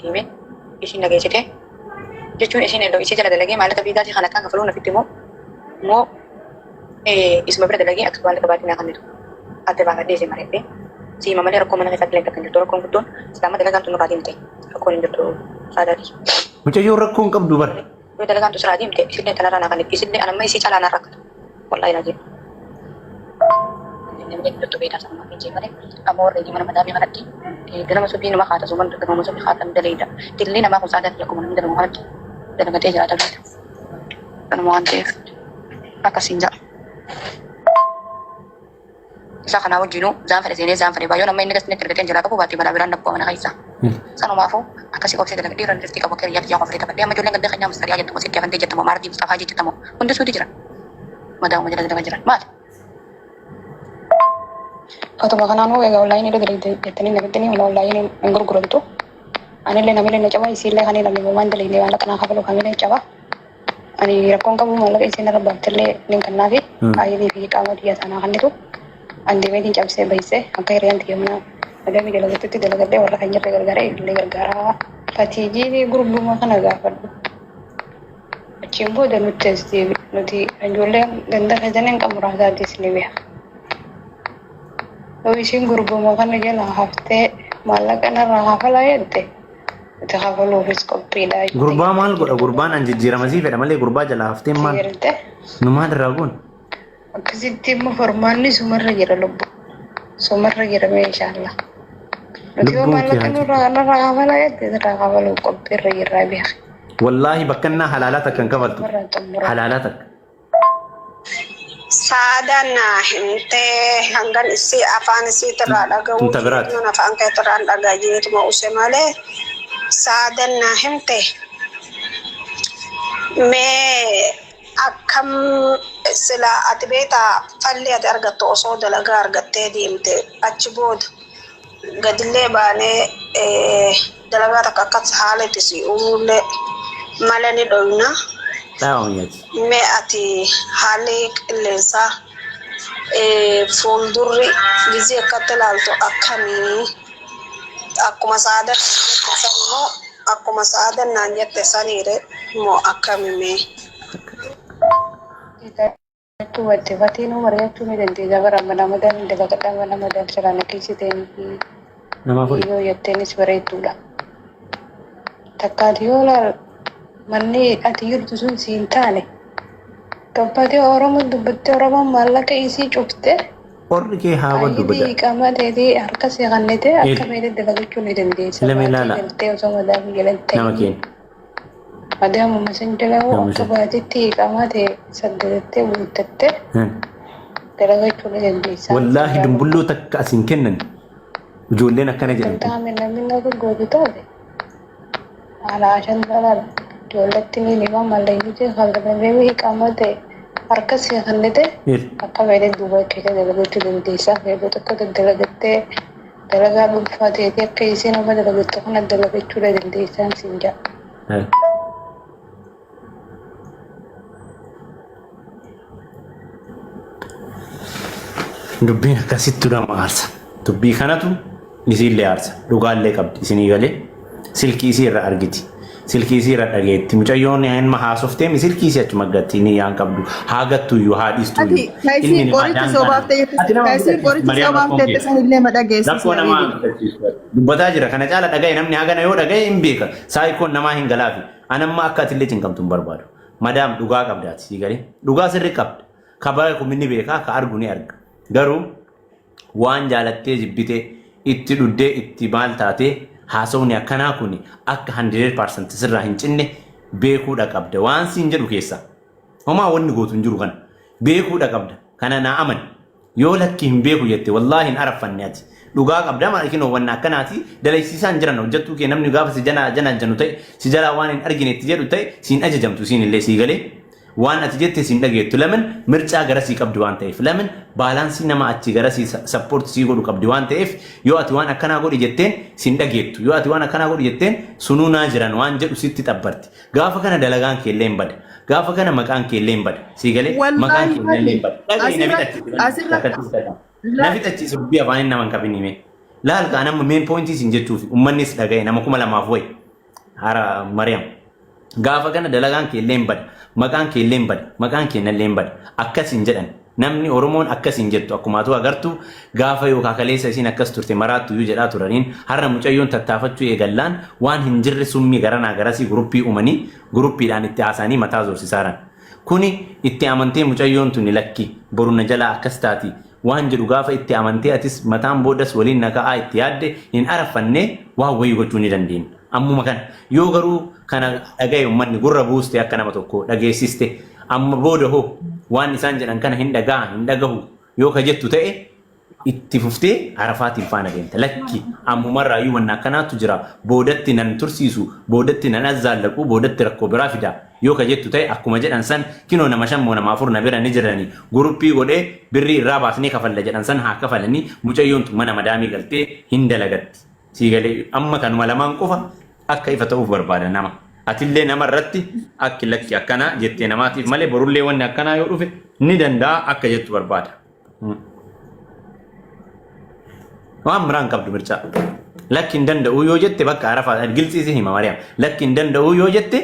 Hime ishiin na geessite jechuun ishiin isii jala dalagee maallaqa viizaatii kan akkaan kafaluu nafitti immoo immoo isuma bira dalagee akka maallaqa baatii naa kennitu adda baafadhee isin mari'adhee siima malee rakkoo mana keessatti illee takka hin jirtu rakkoon guddoon silaama dalagaan tun nurraa deemte rakkoon hin jirtu saadaati. Mucayyoon rakkoo hin qabdu bara. Yoo dalagaan tun sirraa deemte isillee tanarraa naa kennitu isillee anamma isii caalaa naan rakkatu wallaahi laaziim. Namni jirtu beekaa sanuma hin jee malee amma warra mana madaamii kanatti ganama subii nama haata suman ganama subii haatan daleeyda dillee namaa kun saadaati akkuma namni dalagu kanatti dalagatee jiraata beekta. Kanuma waan ta'eef akkasiin ja'a. Isa kanaa wajjinuu zaan fedhe seenee zaan fedhe baay'oo nama inni gasni ergatee jalaa qabu baatee balaa biraan dhaqqoo mana keessa. Sanumaafuu akkasii qobsee dalaga dhiirri riftii qabu akka hiriyaa kiyyaa qofee taphadhee amma ijoolleen gandee keenyaa mustariyaa jettu masitti afantee jettamoo maardii mustafaa jettamoo hundi suuti jira. Madaa'uma jala dalagaa jiran maali? Otuma kanaanuu egaa onlaayinii irra dalagde jettanii na bittanii humna onlaayinii hin gurguramtu. Anillee namilee na caba isiillee kan hin waan dalagne maallaqa naa kafalu kamilee caba. Ani rakkoon qabu maallaqa isiin irra baaftellee nin kannaafi faayilii fi qaama tiyya sanaa kannitu an deemeetiin cabsee bahisee akka hiriyaan tiyya mana madamii dalagattutti dalagadhee warra kan jirre gargaaree illee gargaaraa. Fatiijii gurbuma kana gaafadhu. Achiin booda nutti as deebi. Nuti ijoollee ganda keessan hin qabnu raasaatis ni beeka. Yoo isiin gurbuma kana jala haftee maallaqa narraa kafalaa jette nuti kafaluufis qophiidha. Gurbaa maal godha? Gurbaan an jijjiirama sii fedha malee gurbaa jalaa hafteen maal? Seerte Nu maal irraa goona? Akkasitti immoo formaanni sumarra jira lubbu. Sumarra jira mee inshaallah. Nuti yoo Lubbuun kee maallaqa haa nurraa narraa kafalaa jette irraa kafaluuf qophiirra jirra beeka. Wallaahi bakkannaa halaalaa takka hin kafaltu. Sumarraa xumura. Halaalaa takka. Saadaan naa himtee hangan isii afaan isiitirraa dhaga'uu Tun ta biraati. jireenya afaan keetirraan dhagaa jeetuma use malee saadaan naa himte mee akkam sila ati beektaa falli ati argattu osoo dalagaa argattee deemte achi booda gadillee baanee dalagaa takka akkas haala itti si uumuullee mala ni dhoyna. Dhaawamiyyaati. Mee ati haalli qilleensaa fuuldurri gizee akkatti ilaaltu akkamii? Akkuma saadan jette san moo akkuma saadan naan jette saniire moo akkami mee? Jechuu batte fatiin mari'achuu ni dandeessa bara mana madaan dalagadhaa mana madaan silaa na keessiteen Nama furi. yoo jetteenis bareedduudha. Takka ati yoo laal manni ati jirtu sun siin taane gabbaatee Oromoon dubbattee Oromoon maallaqa isii cufte Qorri kee haa baddu faayidii bada. iqaamaa teetii harka si kannite akka Il. feete dalagachuu ni dandeessa. Lama Baatii ilaala. galtee osoo madaamii jala hin Nama ta'in. keenya. Madaamuma sin jala Nama akka shan. baatitti iqaamaa ta'e saggadattee guuttattee dalagachuu ni dandeessa. Wallaahi Sirraa dumbulloo takka as hin kennan. Ijoolleen akkana jedhamtu. Kan namni akka gootu taate haala ashan dhalaa ijoolletti ni hima mallayyiitii kalaqamee iqaamaa ta'e harka si kannite Il. akka feete duuba keessa dalagachuu dandeessa. Yeroo tokko dalagattee dalagaa dhuunfaa ta'eeti akka isiin amma dalagattu kana dalagachuu dandeessaan siin jedha. Dubbiin akkasittu nama aarsa. Dubbii kanatu isiillee aarsa. Dhugaallee qabdi isinii galee silkii isii irra argiti. Silkii isii irra dhageetti. Mucayyoon ilma haasofteemi silkii isii achuma gatti ni yaan qabdu. Haa gattuyyuu haa Ati dhiistuyyuu. ka Ilmi isiin namaa qoricha daangaa soobaaf nama. ta'e jette Ati nama ka isiin fudhachiistu qoricha Mariyaam soobaaf rakkoon jette kee. sanillee ma dhageessisi Rakkoo namaa habiibi. fudhachiistu. Dubbataa jira. Kana caala dhagaye namni hagana yoo dhagaye hin beeka. Saayikoon namaa hin galaafi. Anamma akka atillee cinqamtu hin barbaadu. Madaam dhugaa qabdaati sii galee. Dhugaa sirri qabda. Ka beeku ni beeka, ka argu ni arga. Garuu waan jaalattee jibbitee itti dhuddee itti maal taatee haasawni akkanaa kun akka 100% sirraa hin cinne beekuudha qabda. Waan siin jedhu keessaa. Homaa wanni gootu hin jiru kana. Beekuudha qabda. Kana naa amani. Yoo lakki hin beeku jette wallaahi hin araffanne ati. Dhugaa qabda maal kinoo wanna akkanaati dalaysiisaa hin jiran hojjettuu kee namni gaafa si janaa janaa janu ta'e si jalaa waan hin argine itti jedhu ta'e siin ajajamtu siin illee sii galee waan ati jette siin dhageettu lamin mircaa garasii qabdi waan ta'eef lamin baalaansii nama achi garasii sappoorti sii godhu qabdi waan ta'eef yoo ati waan akkanaa godhi jetteen siin dhageettu yoo ati waan akkanaa godhi jetteen sunuu naa jiran waan jedhu sitti xabbarti. Gaafa kana dalagaan kee illee hin bada. Gaafa kana maqaan kee illee hin bada. Sii galee maqaan Wallaahi kee illee hin Fati bada. Dhaga'i na asirratti fixachiisi. asirratti Takkatti si dhaga'a. Na fixachiisi dubbii afaaniin nama hin qabin himee. Laal kaa nama main pointii siin jechuufi uummannis dhaga'e nama 2000 wayi. Hara Mariam. Gaafa kana dalagaan kee illee hin bada. Maqaan kee illee hin bada. Maqaan keenya illee hin bada. Akkas hin jedhan. Namni Oromoon akkas hin jettu. Akkuma atuu agartu gaafa yookaa kaleessa isiin akkas turte maraattu iyyuu jedhaa turaniin har'a mucayyoon tattaafachuu eegallaan waan hin jirre summii garanaa garasii guruppii uumanii guruppiidhaan itti haasa'anii mataa zoorsisaaran. Kuni itti amantee mucayyoon tuni lakki boru na jalaa akkas taati waan jedhu gaafa itti amantee atis mataan boodas waliin na ka'aa itti yaadde hin araffannee waan wayii gochuu ni dandeenya. Ammuma kana. Yoo garuu kana dhagaye ummanni gurra buuste akka nama tokkoo dhageessiste amma booda hoo waan isaan jedhan kana hin dhaga'a hin dhagahu yoo ka jettu ta'e itti fuftee Arafaatiin faana deemta. Lakki ammumarraayyuu wanna akkanaatu jira boodatti nan tursiisu boodatti nan azzaallaqu boodatti rakkoo biraa fida yoo ka jettu ta'e akkuma jedhan san kinoo nama 5 moo nama 4 na bira ni jirani guruppii godhee birrii irraa baasnee kafalla jedhan san haa kafalanii mucayyoon tun mana madaamii galtee hin dalagatti. Sii galee amma kanuma lamaan qofa akka ifa ta'uuf barbaada nama. Atillee nama irratti akki lakki akkanaa jettee namaatiif malee borullee wanni akkanaa yoo dhufe ni danda'a akka jettu barbaada. Waan biraan qabdu mircaa. Lakki hin danda'u yoo jette bakka arafaa gilxii si hima Mariyaam. Lakki hin danda'u yoo jette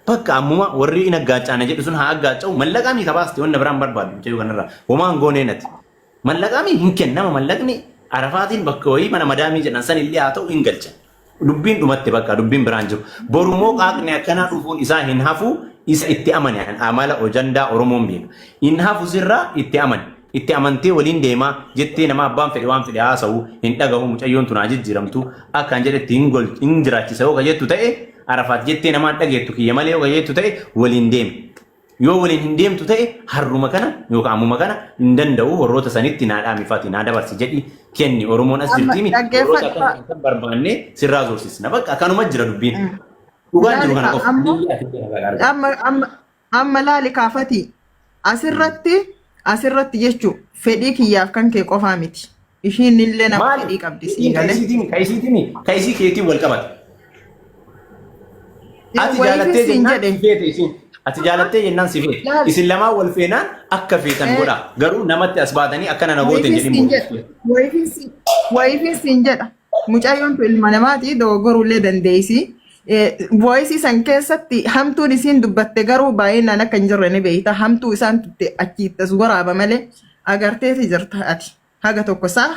bakka ammuma warri in aggaaccaana jedhu sun haa aggaaca'u mallaqaa mii kabaaste wanna biraan barbaadu mucayyoo kanarraa. Homaa hin goonee nati. Mallaqaamii hin kennama mallaqni Arafaatiin bakka wayii mana madaamii jedhan san illee haa ta'u hin galchan. Dubbiin dhumatte bakka dubbiin biraan jiru. Boru immoo qaaqni akkanaa dhufuun isaa hin hafu isa itti amane amala ojandaa Oromoon beeka. Hin hafu sirraa itti amane. Itti amantee waliin deemaa jettee nama abbaan fedhe waan fedhe haasa'u hin dhagahu mucayyoon tun haa jijjiiramtu akkaan jedhetti hin gol hin jiraachisa yoo ka jettu ta'e Arafaat jettee namaan dhageettu kiyya malee yoo ka jettu ta'e waliin deemi. Yoo waliin hin deemtu ta'e harruma kana yookaan ammuma kana hin danda'u warroota sanitti naa dhaami fati naa dabarsi jedhi kenni Oromoon as Amma jirtiimi warroota dhaggeeffadhu akkana fa. kan barbaanne sirraa zoorsisna bakka kanuma jira dubbiin. Dhugaan jiru Laali kana kaa qofa. amma Biyya ati jira ragaa argata. amma amma amma laali kaafati asirratti asirratti jechuun fedhii kiyyaaf kan kee qofaa miti. Ishiin illee nama Maali? fedhii qabdi sii Fedhiin ka galee. isiitimi ka isiitimi ka isii keetiin wal qabata. Ati Wayiifin jaalattee siin jennaan jedhe. si feete isiin. Ati jaalattee jennaan si feete. Laal. Isin lamaan wal feenaan akka feetan godhaa. Garuu namatti as baatanii akkana na goote hin Wayiifin jedhin siin jedha. boru. Wayiifin siin jedha. Mucayyoon tun ilma namaati dogoggorullee dandeessi. Voice san keessatti hamtuun isiin dubbatte garuu baay'inaan akka hin jirre ni beekta. Hamtuu isaan tutte achi itti as waraaba malee agarteeti jirta ati. Haga tokko saa.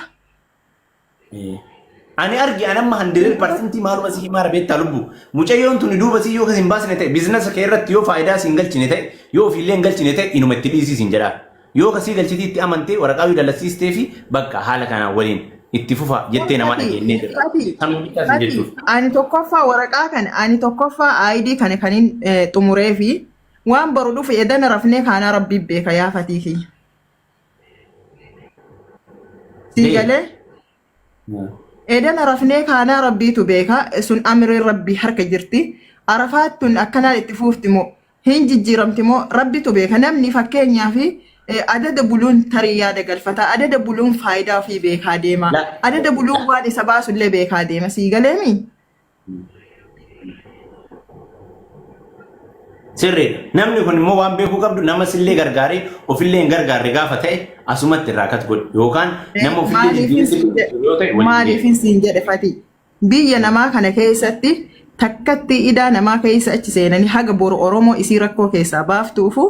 Ani arge an amma 100% maaluma si himaa beektaa lubbu. Mucayyoon tuni duuba si yoo hin baasne ta'e biizinasa kee irratti yoo faayidaa si hin galchine ta'e yoo ofiillee hin galchine ta'e inuma itti dhiisii siin jedhaa. Yoo kasii galchitii itti amantee waraqaa yoo dalassiistee fi bakka haala kanaan waliin itti fufa jettee namaa dhageenyee jirra. Kanuma bichaa siin jechuuf. Ani tokkoffaa waraqaa kana ani tokkoffaa ID kana kan hin xumuree fi waan boru dhufu edana rafnee kaanaa rabbii beeka yaa fatii kiyya. Sii galee? Edana rafnee kaanaa rabbiitu beeka sun amriin rabbii harka jirti. Arafaat tun akkanaan itti fuufti moo hin jijjiiramti moo rabbitu beeka namni fakkeenyaaf adada buluun tarii yaada galfata adada buluun faayidaa ofii beekaa deema adada buluun waan isa baasullee beekaa deema sii galeemi. Sirriidha. Namni kun immoo waan beekuu qabdu nama sillee gargaaree ofillee hin gargaarre gaafa ta'e asumatti irraa kat godhu yookaan nama ofillee Maaliifin jijjiiree siin sillee jedhe jijjiiru yoo ta'e waliin deema. maaliifin siin jedhe fati biyya namaa kana keessatti takkatti idaa namaa keessa achi seenanii haga boru Oromoo isii rakkoo keessaa baaftuufu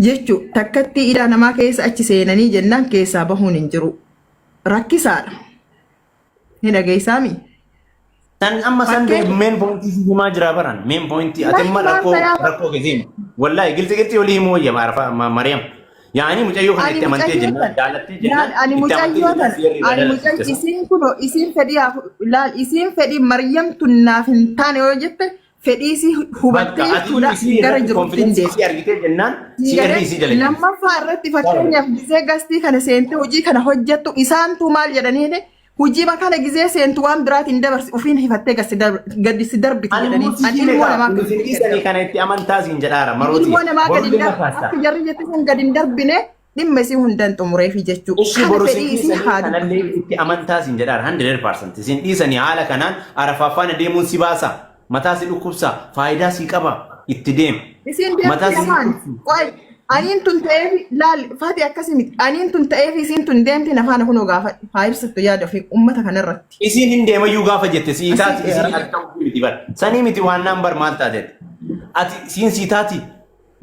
jechu takkatti idaa namaa keessa achi seenanii jennaan keessaa bahuun hin jiru. Rakkisaadha. Ni dhageessaami? San amma san Fakkeenya main point si himaa jira baran main point ati amma Lakki rakkoo maal ta'aa rakkoo keessi hima. Wallahi gilxi gilxi olii himuu wayya Maariyaam. Yaani mucayyoo kana Ani itti amantee mucayyoo jennaan tana jaalattee jennaan laal ani itti amantee mucayyoo jennaan tana seerri irra ani mucay dalagsiifte. isiin kunoo isiin fedhii haa laal isiin fedhii Maryam tun naaf hin taane yoo jette fedhii isii hubattee Bakka ati jechuudha isii gara irratti jirutti hin konfidensi deemtu. isii argitee jennaan Sii seerri galee isii jala jirti. lammaffaa irratti fakkeenyaaf gizee gastii kana seentee hojii kana hojjettu isaantuu maal jedhaniini hojii kana gizee seentu waan biraatiin dabarsi ofiin hifattee gadi si darbiti Ani immoo jedhaniin si ani hime ilmoo kaa namaa kun isin akkasitti gad dhiisanii darbu. kana itti amantaa siin jedhaara marooti Ilmoo namaa gadi hin borullee na darbu kaasta. akka jarri jette san gadi hin darbine dhimma isii hundan xumureefi jechuu Ishi kana boru sin fedhii isii dhiisanii haa kanallee dubbatu. itti amantaa siin jedhaara 100% sin dhiisanii haala kanaan arafaaffaana deemuun si baasa mataa si dhukkubsa faayidaa si qaba itti deema Isiin mataa deemti si afaan dhukkubsu. qoy. Aniin tun ta'eef laal Fati akkasii miti. Aniin tun ta'eef isiin tun deemti nafaana kunoo gaafadhu. Haa ibsattu yaada ofii uummata kanarratti. Isiin hin deemayyuu gaafa jette sii taati Asii isiin ati ta'uu miti bar. Sanii miti waan naan bar maal taateet. Ati isiin sii taati.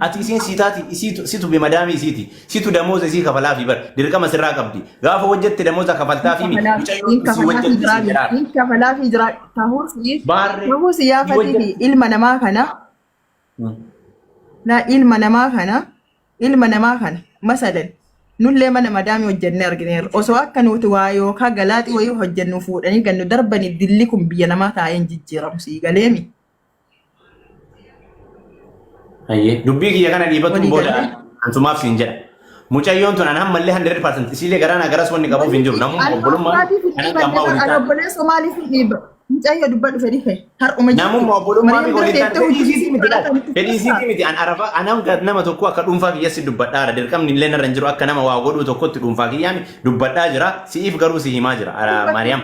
Ati isiin sii taati isiitu situ bi madaamii isiiti. Situ damooza isii kafalaafi bar. Dirqama sirraa qabdi. Gaafa hojjette damooza kafaltaafii mi. Mucayyoon Hin sii kafalaafi hojjette jiraa siin jedhaa. hin kafalaafi jiraa ta'uus Baarree ta'uus sii yaa Fatii fi hojjette. ilma namaa kana laa ilma namaa kana ilma namaa kana masalan nullee mana madaamii hojjennee argineerra osoo akka nuti waa yookaan galaaxii wayii hojjennu fuudhanii gannu darbanii dilli kun biyya namaa taa'ee hin jijjiiramu sii galeemi. Hayyee dubbii kiyya kana dhiibatuun Walii booda galee. ansumaaf siin jedha. Mucayyoon tun an ammallee 100% isiilee garanaa garas wanni qabuuf hin jiru. Namummaa Ani obbolummaa maaliif hin kan dhiibanne ammaa bar waliin ani taate. obboleessa maaliif hin dhiiba mucayyoo dubbadhu fedhii kee har'uma jirtu Namummaa obbolummaa Mariyaam fi bira waliin taate teettee fedhii hojii isiitii miti laal. fudhatamtu Fedhii keessaa isiitii miti an arafa anam nama tokko akka dhuunfaa kiyyassi dubbadhaara dirqamni illee narra hin jiru akka nama waa godhuu tokkotti dhuunfaa kiyyaan dubbadhaa jira si'iif garuu si himaa jira Ara Maariyaam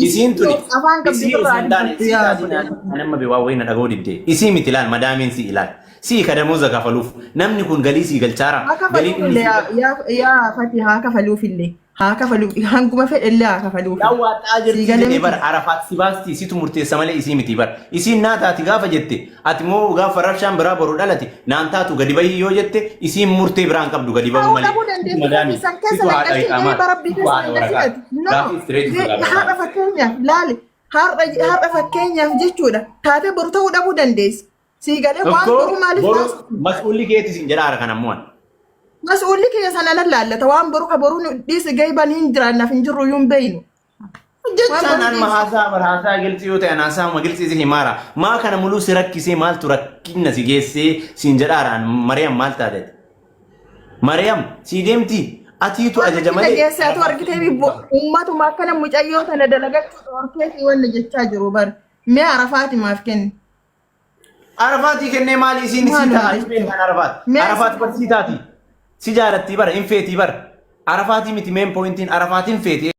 isiin tuni afaan qabdi isii osoo irraa hin taane dubbattu isii yaa taatiin an amma waa wayii na dhaga'uu didde isii miti laal madaamiin si ilaal sii kadamoza kafaluuf namni kun galii sii galchaara Haa galii kafaluuf inni illee sii galchu yaa yaa Fati haa kafaluuf illee haa kafaluuf hanguma fedhe illee haa kafaluuf Dhawwaaxaa sii jirti galee jedhee miti. bar Arafaat si baasti situ murteessa malee isii miti bar isiin naa taati gaafa jette ati moo gaafa rabshaan biraa boru dhalate naan taatu gadi bahii yoo jette isiin murtee biraan qabdu gadi bahuu Ta'uu malee dhabuu situ dandeessu madaami Fati san keessa situ haadha nanqalchee iqaamaa gahee bara rabbii situ keessa haadha waraqaa nanqalchitati. No gaafii istireetii si har'a gaafata. fakkeenyaaf laali har'a har'a fakkeenyaaf jechuudha taatee boru ta'uu dhabuu dandeessi. Sii galee waan Tokko boruu maaliif boru taasisu? mas'uulli keeti sin jedhaara kan ammoo ani. Mas'uulli kiyya sana nan laallata waan boru ka boruu nu dhiisi gahee hin jiraannaaf hin jirru iyyuu hin beeynu. Waan Jechaan boruu an dhiisi. haasaa bar haasaa gilxii yoo ta'e an haasaa ma gilxii si himaara. Maa kana muluu si rakkisee maaltu rakkinna si geessee siin jedhaara an Mariyam maal taateeti? Mariyam sii deemti atiitu Waan ajaja rakkina malee geesse atu argitee bibbo uummatuma akkana mucayyoo tana dalagachuu dhorkeetii wanna jechaa jiru bar. Mee arafaati maaf kenni? Arafaatii kennee maali isiin isii Maaluma ta'a hin jechuudha. beektan Arafaat. Mee Arafaat bar sii taati. Si jaalattii bara hin feetii bara. Arafaatii miti meen poointiin Arafaatiin feeti.